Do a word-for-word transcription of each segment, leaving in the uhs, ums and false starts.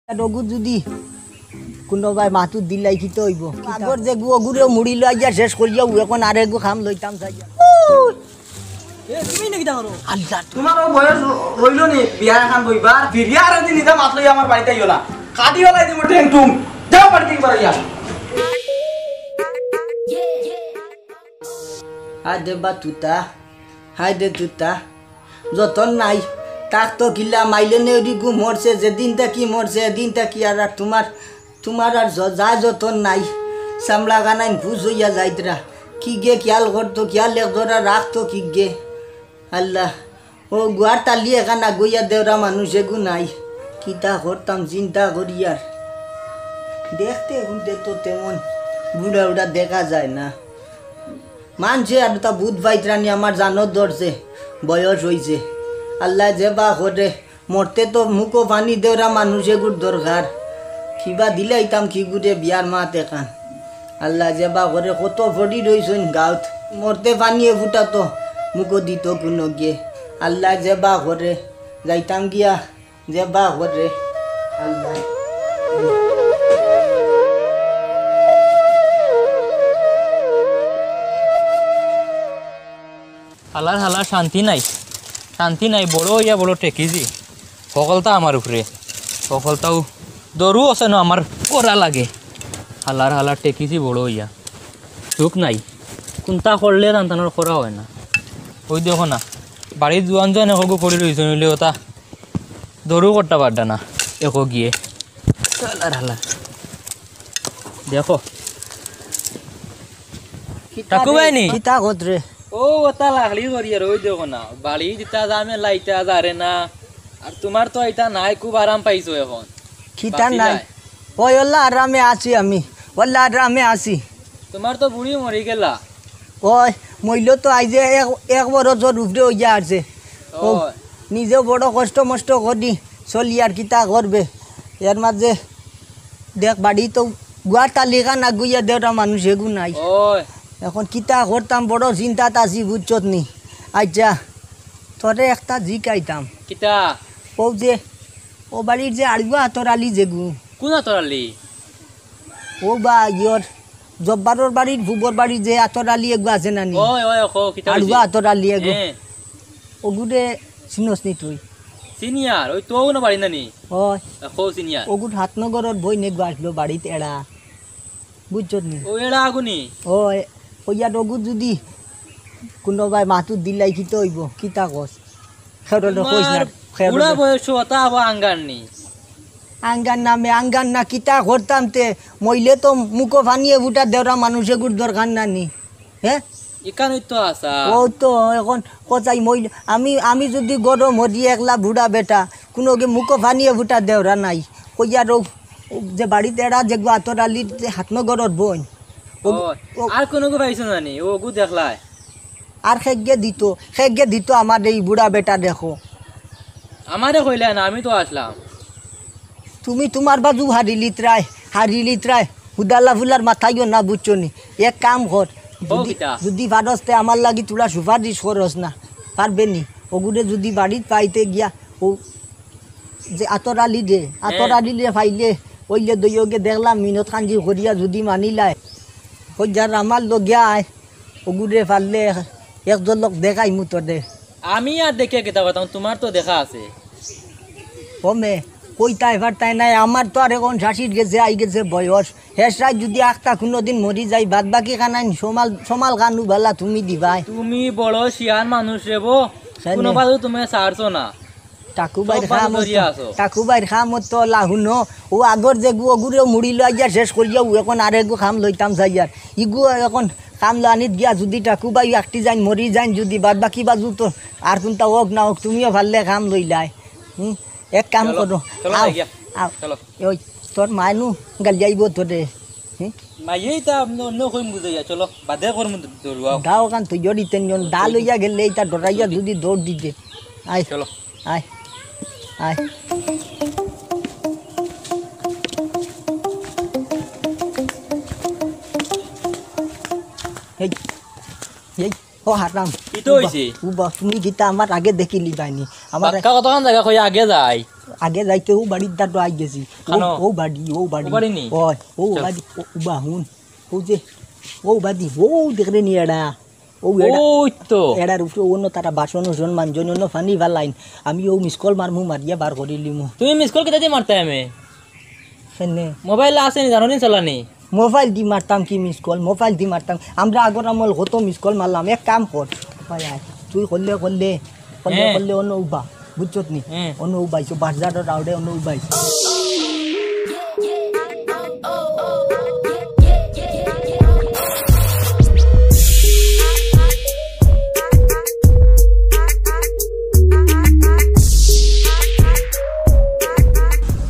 অগু যদি কুনবায় মাতুত দিলাই কিতা অইবো? আগর যেগু অগুরেও মুড়ি লইয়া শেষ করিয়াউ অখন আরেগু কাম লইতাম চাইয়া। এ, তুমি না কিতা করো? আল্লাহ। তুমার অউ বয়স রইলো নি, বিয়া এখান বইবার, ফিরিয়া আর দিন ইতা মাত লইয়া আমার বাড়িত আইও না। কাটি ফালাই দিমু ঠেং টুং। যাও বাড়িত বারইয়া। হায় দে বা তুতা, হায় দে তুতা, যতন নাই। তাক তো কিলা মাইলে নেউরি গু মরছে, যেদিন থাকি মরছে, এদিন থাকি আর, আর তুমার, তুমার আর য-, যা যতন নাই। চামড়া কানাইন ভুজ অইয়া যাইতরা। কিগে খিয়াল করতো, খিয়াল এক জোড়া রাখতো কিগে। আল্লাহ, অউ গুয়ার তালি এখান আগুইয়া দেওরা মানুষ এগু নাই। কিতা করতাম চিন্তা করিয়ার। দেখতে হুনতে তো তেমন বুড়া উড়া দেখা যায় না। মানষে আর তা বুধ পাইতরা নি, আমার জানো ধরছে, বয়স অইছে। আল্লায় যেবা করে, মরতে তো মুখো পানি দেওরা মানুষ এগুর দরকার। কিবা দিলাইতাম কিগুরে বিয়ার মাত এখান। আল্লায় যেবা করে, কত ফড়ি রইছইন গাউত। মরতে পানি এ ফুটা তো মুখো দিত কুনগিয়ে। আল্লায় যেবা করে, যাইতাম গিয়া, যেবা করে। আল্লায়। হালার হালার শান্তি নাই, শান্তি নাই, বড় অইয়া বড় ঠেকিছি। হকলতা আমার উপরে, হকলতাউ দরু আছে না আমার করা লাগে। হালার হালার ঠেকিছি বড় অইয়া, সুখ নাই। কুনতা করলে তান তানর করা অয় না। অউ দেখো না, বাড়িত জুয়ান জুয়ান একগু পড়ি রইছে, নইলে অতা দরু করতা পারতা না একগিয়ে। হালার হালার। দেখো। কিতা ঠাকু রে? ভাই নি? কিতা কত রে? অউ, অতা লাকড়ি করি আর অউ দেখো না, বাড়ি দিতা যা, আমি লাইতা যারে না। আর তুমার তো ইতা নাই, খুব আরাম পাইছো অখন। কিতা বাঁচি নাই? যায়। অয়, অলা আরামে আছি আমি, অলা আরামে আছি। তুমার তো বুড়ি মরি গেলা। অয়, মইল তো আইজে এক, এক বরসর উপরে অইয়া আছে। অউ, অয়। নিজেও বড় কষ্ট মষ্ট করি চলি আর কিতা করবে। এর মাঝে দেখ, বাড়ি তো গুয়ার তালিকা না গুইয়া দেওরা মানুষ এগু নাই। অয়। অখন কিতা করতাম, বড় চিন্তাত আছি, বুঝছত নি? আচ্ছা, তোরে একটা জিকাইতাম। কিতা? অউ যে, অউ বাড়ির যে আড়ুয়া আতর আলী যেগু। কুন আতর আলী? অউ বা ইয়র জব্বারর বাড়ির, ফুবর বাড়ির যে আতর আলী এগু আছে না নি? অয়, অয়, কও, কিতা আড়ুয়া অইছে? আতর আলী এগু। হ্যাঁ। অগুরে চিনস নি তুই? চিনিয়ার, অউ তো অউ না বাড়ি না নি? অয়। কও চিনিয়ার। অগুর হাতনগরর বইন এগু আসলো বাড়িত এড়া। বুঝছত নি? অউ এড়া আগুনি? অয়, অইয়া অগু যদি কুনবায় মাতুত দিলাই কিতা অইবো? কিতা কস? খেরো কইস না, তোমার খেরো বুড়া দে। বয়স অতা আবার আঙ্গার নি? আঙ্গার নামে, আঙ্গার না কিতা করতাম তে, মইলে তো মুখো পানি এ ফুটা দেওরা মানুষ এগুর দরকার না নি? হে? ইখানই তো আছা। অউ তো অখন কথাই মইল, আমি, আমি যদি গরম হরি একলা বুড়া বেটা, কুনগি মুখো পানি এ ফুটা দেওরা নাই। কইয়া রও, অউ যে বাড়িত এড়া যেগু আতর আলীর যে হাতনগরর বইন। অউ, অয়। অউ আর কুনগু পাইছো না নি? অগু দেখলায়। আর খেগে দিত, খেগে দিত আমার এই বুড়া বেটা দেখো। আমারে কইলায় না, আমি তো আসলাম। তুমি তুমার বাজু হারিলিতরায়, হারিলিতরায়, হুদালা ফুলার মাথাইও না বুঝছো নি। এক কাম কর, কও যদি, কিতা? যদি পারস তে আমার লাগি তুলা সুপারিশ করস না, পারবে নি? অগুরে যদি বাড়িত পাইতে গিয়া, অউ যে আতর আলী দে, আতর হ্যাঁ। আলী দে পাইলে, অইলে দইয়গে দেখলাম মিনত খান জি করিয়া যদি মানিলায়, কইয়ার আমার লগে আয়, অগুরে পারলে এক ঝলক দেখাইমু তোরে। আমি আর দেখিয়া কিতা করতাম, তুমার তো দেখা আছে। ও মে, কইতায় পারতায় নায়, আমার তো আর অখন শাশির গেছে, আই গেছে বয়স। হেষরায় যদি আখতা কুনুদিন মরি যাই, বাদ বাকি খানাইন সমাল, সমাল খানু বালা তুমি দিবায়। তুমি বড় শিয়ান মানুষ রে বো, কেনে? কুনু বাজু তুমি ছাড়ছো না। টাকু ভাইর সব বাজু কাম ধরিয়া তো, আছো। টাকু ভাইর কাম তো লাহুনো, অউ আগর যেগু অগুরেও মুড়ি লইয়া শেষ করিয়া, অউ অখন আরেগু কাম লইতাম চাইয়ার। ইগু অখন কাম লানিত গিয়া যদি টাকু ভাই আকটি যাইন, মরি যাইন, যদি বাদ বাকি বাজু তো আর কুনতা অউক না অউক, তুমিও পারলে কাম লইলায়। হুম, এক কাম চলো, করো, চলো আও, যাই গিয়া। আও। চলো। অই, তোর মায় নু গালি আইবো তোরে। হুম? মায়ে ইতা অন্য, অন্য কইম বুঝাইয়া, চলো, বাদে করমু দৌড়াও। দাও কান তুই জড়ি তেন জন, দা লইয়া গেলে ইতা ডরাইয়া যদি দৌড় দিতে। আয়। চলো। আয়, আয়। এই, এই, ও হারাম। কিতা অইছে? উবা, উবা, তুমি কিতা আমার আগে দেখিলিবায় নি? আমার বাক্কা কতখান জাগা কই আগে যাই। আগে যাইতে অউ বাড়ির দাঁড়ো আই গেছি। অউ, কানো? অউ বাড়ি, অউ বাড়ি। অউ বাড়ি নি? অয়, অউ চল। বাড়ি, অউ, উবা হুন। অউ যে, অউ বাড়ি, অউ দেখরে নি এরা। অউ এরা। অউ তো। এরার উপরে অন্য তারা বাসন উসন মানজন, অন্য পানি ফালাইন। আমি অউ miss call মারমু, মারিয়া বার করিলিমু। তুমি miss call কিতা দি মারতায় আমি? কেনে? মোবাইল আছে নি, জানো নি চালানি? মোবাইল দি মারতাম কি miss call? মোবাইল দি মারতাম। আমরা আগর আমল কত miss call মারলাম। এক কাম কর, ভাই আয়, তুই করলে, করলে, করলে, হ্যাঁ। করলে অন্য উবা, বুঝছত নি? হ্যাঁ। অন্য উবা, ইসো বাজারর আউড়ে অন্য উবা, ইসো।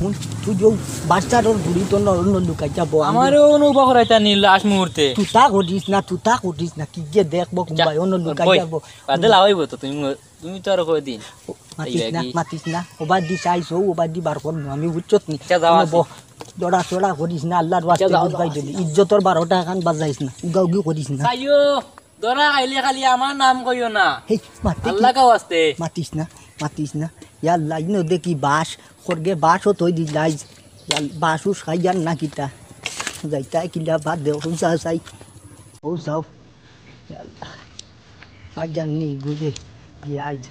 হুন, তুই যে বাচ্চার ওর ঘুড়ি তো ন-, অন্য লুকাই যাবো। আমি আমারে অনুভব করাইতা নি লাস্ট মুহূর্তে। তুই তা করিস না, তুই তা করিস না। কি যে দেখবো, যা, কুম্বাই অন্য লুকাই বই, যাবো। বাদে লাগাইবো তো তুমি, তুমি তো আরো কয়দিন। মাতিস না, এই মাতিস না। ওবার দি চাইছো, ওবার দি বার করবো আমি, বুঝছত নি? যা, যাও, কোনো আসি। ব-, দড়া চড়া করিস না, আল্লাহর ওয়াস্তে যা, যাও, বুঝবাই যাও, যদি। আসি। ইজ্জতর বারোটা খান বাজাইস না, উগাউগি করিস না। চাইও, ধরা খাইলে খালি আমার নাম কইও না। হেই, মাতিস না। আল্লাহ কা ওয়াস্তে। মাতিস না, মাতিস না। ইয়া আল্লাহ, ইনো দেখি বাঁশ, খড়গে বাঁশও থই দিলাইস। ইয়া আল-, বাঁশ উস খাইয়ার না কিতা? যাইতায় কিলা বাদ দে, ও যাও চাই। ও যাও। ইয়া আল্লাহ। আজ জানি ঘুরে গিয়ে আজ।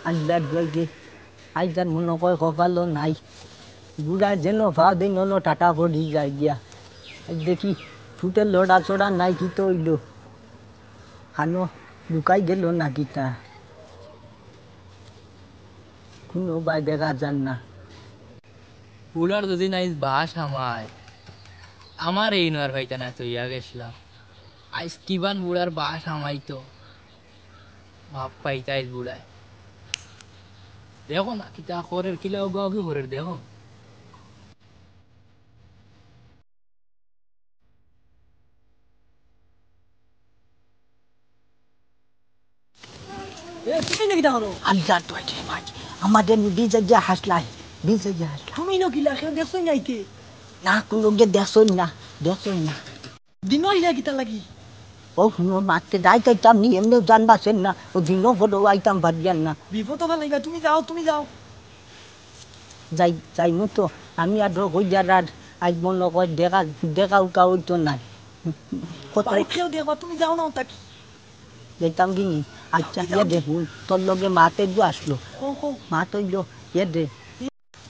আল্লাহর দোয়াই দে, আইজ আর মনো কয় কপালও নাই। বুড়া যেন ভাও দেই নন টাটা পড়ি যায় গিয়া। আইজ দেখি ফুটে লড়া চড়া নাই, কিতা অইলো? খানো লুকাই গেল না কিতা? কোনো বায় দেখা যার না। বুড়ার যদি নাইজ বাঁশ হামায়, আমার এই নর ভাইটা না তৈয়া গেছিলাম। আইজ কিবান বুড়ার বাঁশ হামাইতো, মাপ পাইতা আইজ বুড়ায়। দেখো না, কিতা করের, কিলা উগাউগি করের, দেখো। এ, তুমি নাকি দেখো? আল্লাহ তো আছে মাঝে। আমাদের বিজয় যে হাসলাই, বিজয় যে হাসলাই। তুমি নাকি লাগে দেখছো নাইতে? না, কোনো গে দেখছো না, দেখছো না। দিন অইলে কিতা লাগি? ও হুনো, মাতে যাই যাইতাম নি, এমনিও জান বাঁচেন না। ও দিনও বড় আইতাম পারিয়ার না। বিপদ হবা লাগবে, তুমি যাও, তুমি যাও। যাই, যাইমু তো, আমি আর রোগ হই যার আর আজ মনে কয় দেখা, দেখা উকা হইতো না। কত বাড়ি খেয়েও দেখবা, তুমি যাও না, ওটা কি? যাইতাম কি নি? আচ্ছা, ইয়ে দেখুন, তোর লগে মাতে গু আসলো। কো, কো। মা তো ইলো, ইয়ে দে।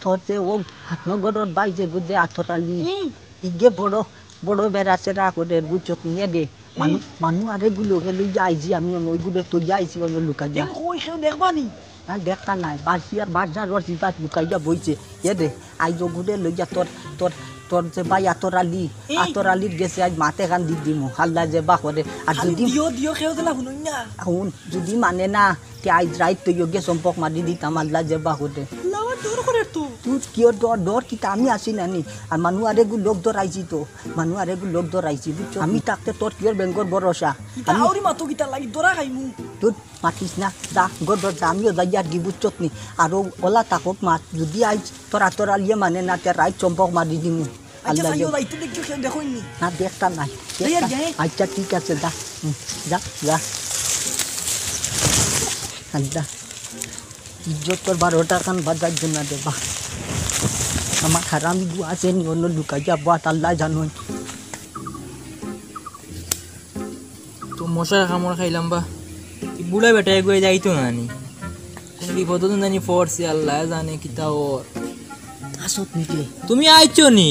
তোর যে ও নগরর বাই যে গুদে আতর আলী, হুম। ইগে বড়, বড় বেড়া সেরা করে বুঝছত নিয়ে দে। মানু, হুম। মানু আরে গুলো গে লইয়া আইছি আমি, অন্য ওই গুলো তো আইছি, অন্য লুকা যা। দেখো, ওই কেউ দেখবা নি? না, দেখা নাই। বাসি আর বাজার ওর সিপাত লুকাইয়া বইছে। এ দে, আইজ গুদে লইয়া তোর, তোর, তোর যে ভাই আতর আলী, হুম। আতর আলীর গেছে আইজ মাতে কান দি দিমু। হাল্লা যে বা করে। আর খালি যদি দিও, দিও, কেউ দিলা হুনুন না। হুন, যদি মানে না, তে আইজ রাইত তো যোগে সম্পক মারি দিতাম আল্লাহ যে বাহুতে। আল্লাহ আমার ডর করে তো। তুই কিয় ডর, ডর কিতা আমি আছি না নি? আর মানু আরে গু লোক ডরাইছি তো। মানু আরে গু লোক ডরাইছি, বুঝছো? আমি থাকতে তোর কিয়র বেঙ্গর ভরসা? কিতা আমি আউরি মাতো কিতা লাগি ডরা খাইমু? তুই মাতিস না, যা, গর ডর যা, আমিও যাই আর কি, বুঝছত নি? আর ও ওলা তাকক মাত, যদি আইজ তোরা তোরা লিয়ে মানে না, তে রাইত সম্পক মারি দিমু। আচ্ছা, আল্লাহ সাইও যে যাইতে দেখছো, কেউ দেখইনি? না, দেখতা নাই, এই আর দেখতা। কি? আচ্ছা, ঠিক আছে, যা। হুম, যা, যা। আল্লাহ, ইজ্জতর বারোটা কান বাজার জন্য দেবা। আমার হারামি গু আছে নি, অন্য লুকাই যাবো, আর আল্লাহ জানো। তো মশার কামড় খাইলাম বা। এই বুড়া বেটা এগুয়ে যাইতো না নি। কোন বিপদ তো জানি পড়ছে, আল্লাহ জানে কিতা ওর। আসত নিতে। তুমি আইছো নি?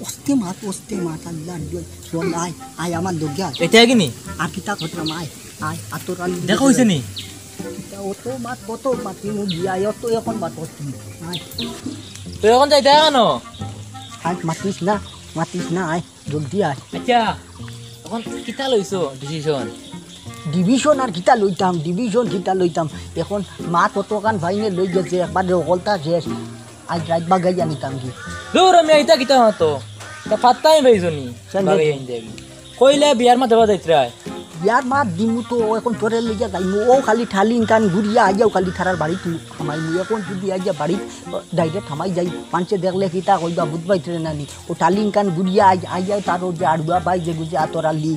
ওস্তে মাত, ওস্তে মাত, আল্লাহ, আল্লাহ, চল, আয়, আয়, আমার লগে আয়। এটা কি নি? আর কিতা করতাম, আয়, আয়, আতর আলী দেখা হইছে নি? কিতা অত মাত, কত মাত, তুই মুখ দিয়া, অত এখন মাত করছি, আয়। তো এখন যাইতে কেন? আয়, মাতিস না, মাতিস না, আয়। জলদি আয়। আচ্ছা, এখন কিতা লইছো ডিসিশন? ডিভিশন আর কিতা লইতাম, ডিভিশন কিতা লইতাম? এখন মা কতখান ফাইনে লই গেছে, একবারে হকলতা শেষ। আজ রাইত বাগাই আনিতাম কি? দূর, আমি আইতা কিতা মাতো? তা পাত্তাই পাইছো নি? কেন? বাগাই আনতে কি? কইলে বিয়ার মাতে বাজাইতে রায়। বিয়ার মাত দিমু তো, অখন তোরে লইয়া যাইমু। অউ খালি টালিং কান ঘুরিয়া আইয়াউ খালি তারার বাড়িত হামাইমু। অখন যুদি আইয়া বাড়িত direct হামাই যাই, মানষে দেখলে কিতা কইবা, বুঝবায়ত্রে না নি? অউ টালিং কান ঘুরিয়া আই-, আইয়াউ তার অউ যে আড়ুয়া ভাই যেগু যে আতর আলী।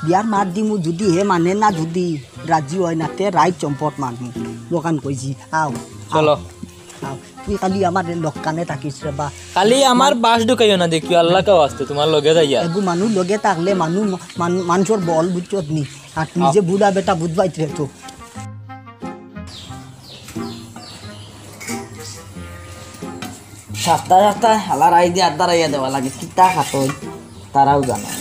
বিয়ার মাত দিমু, যুদি হে মানে না, যুদি রাজি অয় না, তে রাইত চম্পট মারমু। দোকান কইছি, আও। চলো। আও, তুই খালি আমার লক্কানে থাকিস রে বা। খালি আমার বাঁশ ঢুকাইও না দেখিও, আল্লাহ কাও আসতে তুমার লগে যাইয়া। এগু মানুষ লগে থাকলে মানুষ, মান-, মানষর বল বুঝছত নি। আর তুই যে বুড়া বেটা বুঝবায়ত্রে তো। সাপ্তা সাপ্তা হালার আইদি আড্ডা রাইয়া দেওয়া লাগে, কিতা খাতই তারাও জানে।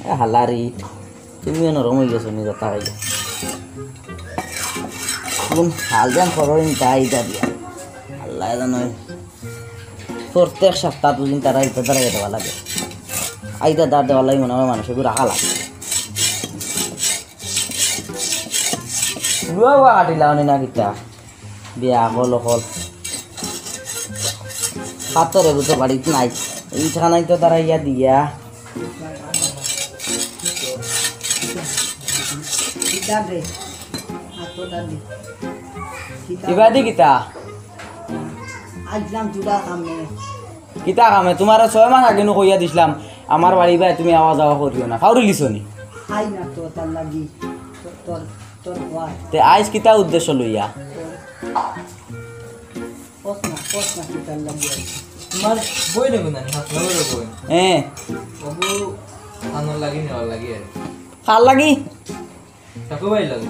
এ হালারি। তুমিও নরম অই গেছো নি, যাতা খাইয়া। কোন হাল যেন করো নি, তাই ইটা দিয়া। আল্লাহ জানো। প্রত্যেক সাপ্তা দুদিন তারা ইটা দাঁড়াইয়া দেওয়া লাগে। আইতা দাঁড় দেওয়া লাগে, মনে হয় মানুষের রাখা লাগে। লুয়া উয়া কাটিলা অনে না কিতা? বিয়া হল হল। পাথরে বুঝতে বাড়িত নাই। ইটা নাই তো তারা ইয়া দিয়া। কিতা রে? আতর আলী। কিতা? ইবাদি কিতা? আইলাম তোরা কামে। কিতা কামে? তুমারে ছয় মাস আগে নু কইয়া দিছলাম, আমার বাড়ি বায় তুমি আওয়া যাওয়া করিও না। ফাউরি লিছো নি? আই না তো তার লাগি। তোর, তোর, তোর ওয়াই। তে আইজ কিতা উদ্দেশ্য লইয়া? তোর, কস না, কস না কিতার লাগি আইজ। তুমার বই নেব না, হাত ধরে বই। হ্যাঁ। বাবু, আনার লাগি নেওয়ার লাগি আর। কার লাগি? ঠাকুর ভাই লাগি।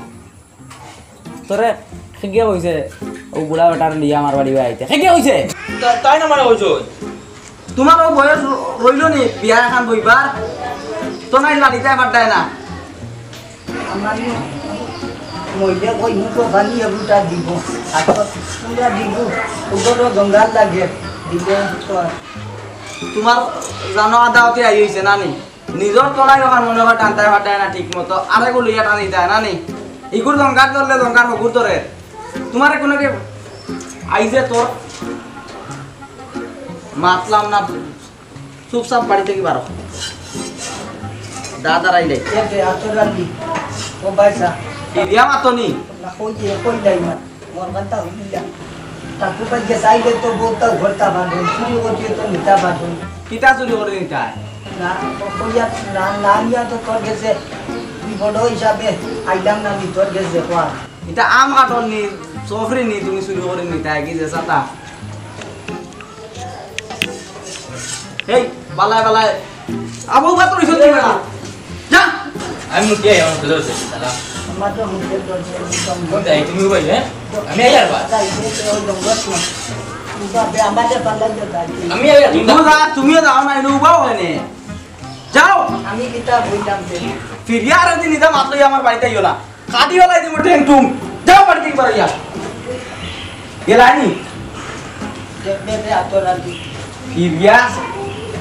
তোরে কে গিয়া কইছে, ও বুড়া বেটার লিয়া আমার বাড়ি বায় আইতে? কে গিয়া কইছে? তা-, তাই না মানে কইছো? তুমার অউ বয়স র-, রইল নি বিয়া এখান বইবার? তো নাই লাড়িতে পাঠায় না। আমার মইলে কই মুখো খালি এবুটা দিব। আর তো তোমরা দিব, ওগুলো গঙ্গার লাগে, দিব তো আর। তুমার জানো আদাওতে আই হইছে না নি? নিজর তলাই ওখান মনে হয় টানতায় পাঠায় না ঠিক মতো, আরেকগু লইয়া টানিতায় না নি? ইগুর জঙ্গার ধরলে জঙ্গার হগুর ধরে। তুমারে কোনো কি আইজে তোর মাতলাম না, চুপচাপ বাড়ি থাকি বারো। দাদা রাইলে। এ বে, আতর আলী, ও ভাই সাহেব। ইদিয়া মাতো নি? না, কই যে, কই যাই না। মন কান্তা হইল না। ঠাকুর ভাই গেছে, আইলে তো বউতা ঘরতা বাঁধন, চুরি করতে তো নিতা বাঁধন। কিতা চুরি করে নিতায়? না, ও কইয়া না, না নিয়া তো তোর গেছে, তুই বড় হিসাবে আইলাম না, আমি তোর গেছে, কয়া। ইটা আম কাটল নি, সফরি নি, তুমি চুরি করে নিতায় কি যে সাতা? এই, বালায় বালায়। আবু বাত রইছে তুই না। যা। আমি মুখে আই, আমার ভিতরে আছে, দাদা। আমার তো মুখে তো আছে, একদম। কোন তাই তুমি ভাই, হ্যাঁ? আমি আই আর বাস। তাই, এই তো ওই জঙ্গল না। উবা বে, আমাদের পাল্লা দিয়ে যাই। আমি আই আর তুমি যা, তুমিও যাও না, এনে উবাও এনে। যাও। আমি কিতা বললাম যে? ফিরিয়া আর দিন ইটা মাত্রই আমার বাড়িতে আইও না। কাটি ফালাই দিমু ঠেং টুং। যাও বাড়ি থাকি বারইয়া। গেলানি? দেখবে রে, আতর আলী। ফিরিয়া?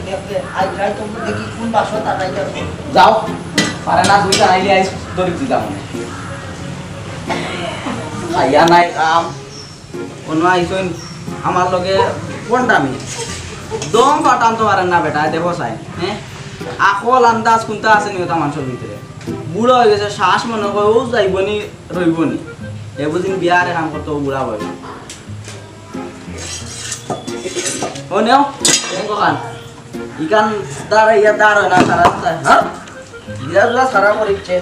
দেখবে, আজ রাইত তো দেখি কোন বাসো তারাই যাবে। যাও। পারে না, দুইটা নাইলে আইস ধরি দিতাম। খাইয়া নাই কাম। অনো আইছইন আমার লগে কোনটা আমি? দম ফাটান তো পারেন না বেটা, দেখো চাই, হ্যাঁ? আকল আন্দাজ কোনটা আছে নি ওটা মানুষের ভিতরে? বুড়া হয়ে গেছে, শ্বাস মনে হয় ও যাইব নি, রইব নি। এ বুঝিন বিয়ার কাম করতে ও বুড়া বয়স। ও নেও, ঠেং কখান। ইখান দাঁড়াইয়া দাঁড়ায় না, সারা সারা, হ্যাঁ? গিরা গিরা সারা করিচ্ছে।